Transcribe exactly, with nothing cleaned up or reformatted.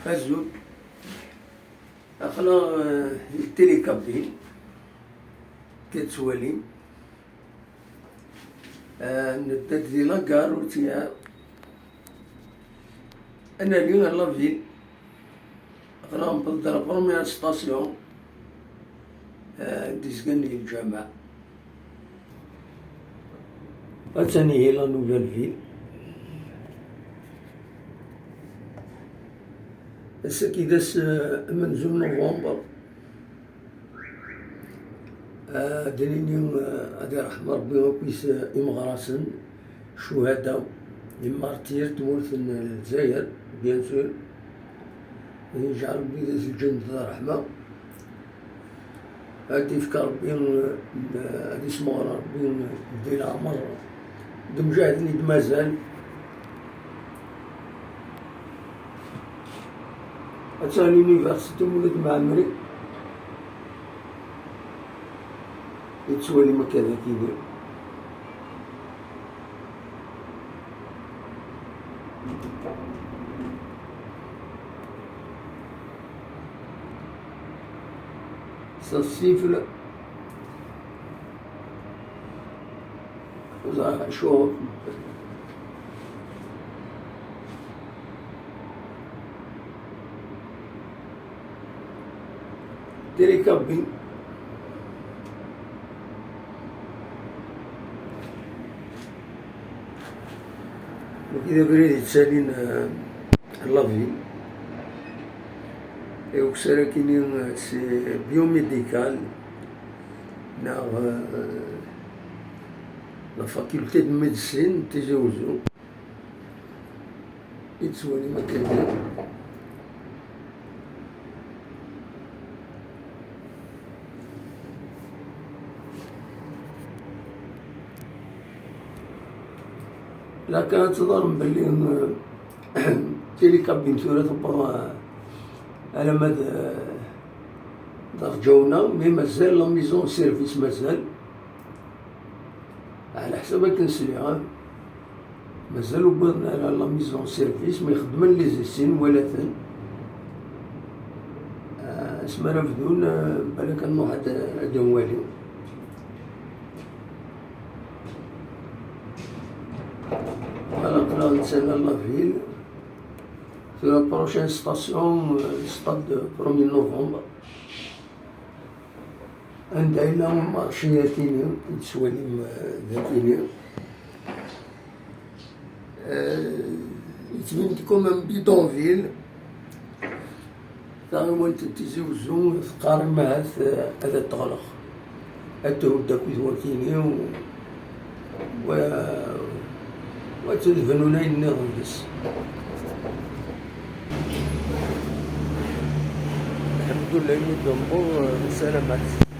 Azul. Aql-aɣ, eh, di télécabine, tettwalim. Eh, nedda-d di la gare routière. Ad nali ɣer la ville. Aql-aɣ newweḍ-d la première station, eh, d-izgan di lǧameɛ. Attan ihi la nouvelle ville. Ass-agi d ass, eh, amenzu n novembre. Eh, ad d-nini, eh, ad iṛḥem Ṛebbi akk is-, imeɣrasen, ccuhada, les martyrs n tmurt n Lezzayer, bien sûr. Ad yejɛel Ṛebbi di lǧennet d ṛṛeḥma. Ad d-ifk Ṛebbi, eh, ad ismeɣ Ṛebbi di leɛmer d imǧaḥden i d-mazal. Attan l'université Mulud Mɛemmri. Yettwalim akka d akini. Ça siffle. Ẓer acu. Télécabine. Wagi d abrid yettalin, eh, la ville. Et ukessar akini, eh, c'est biomédical, neɣ, eh, la faculté de médecine n Tizi Uzzu. I tettwalim akka kan. Laka ad teẓrem belli, euh, télécabine tura tewweḍ, euh, alamma d, euh, d Rǧawna, mais mazal la mise en service, mazal. Ɛla ḥsab akken sliɣ, mazal ur wwiḍen ara la mise en service, mi xeddmen les essais, nwala-ten. Ah, asmi ara bdun, ah, balak ad nruḥ ad, ad nwali. Voilà, aql-aɣ nettali la ville. Tura prochaine station, euh, stade premier novembre. Anda yella umarci akini, i tettwalim, eh, d akini. Eh, yettbin-d comme un bidonville. Taɣiwant n Tizi Uzzu teqqar ahat, eh, ad teɣleq. Ad thudd akkit wakini u, wa, wa ttedbnun ayen nniḍen deg-s. Lḥemdullah, imi d-newweḍ, eh, nessaram-as.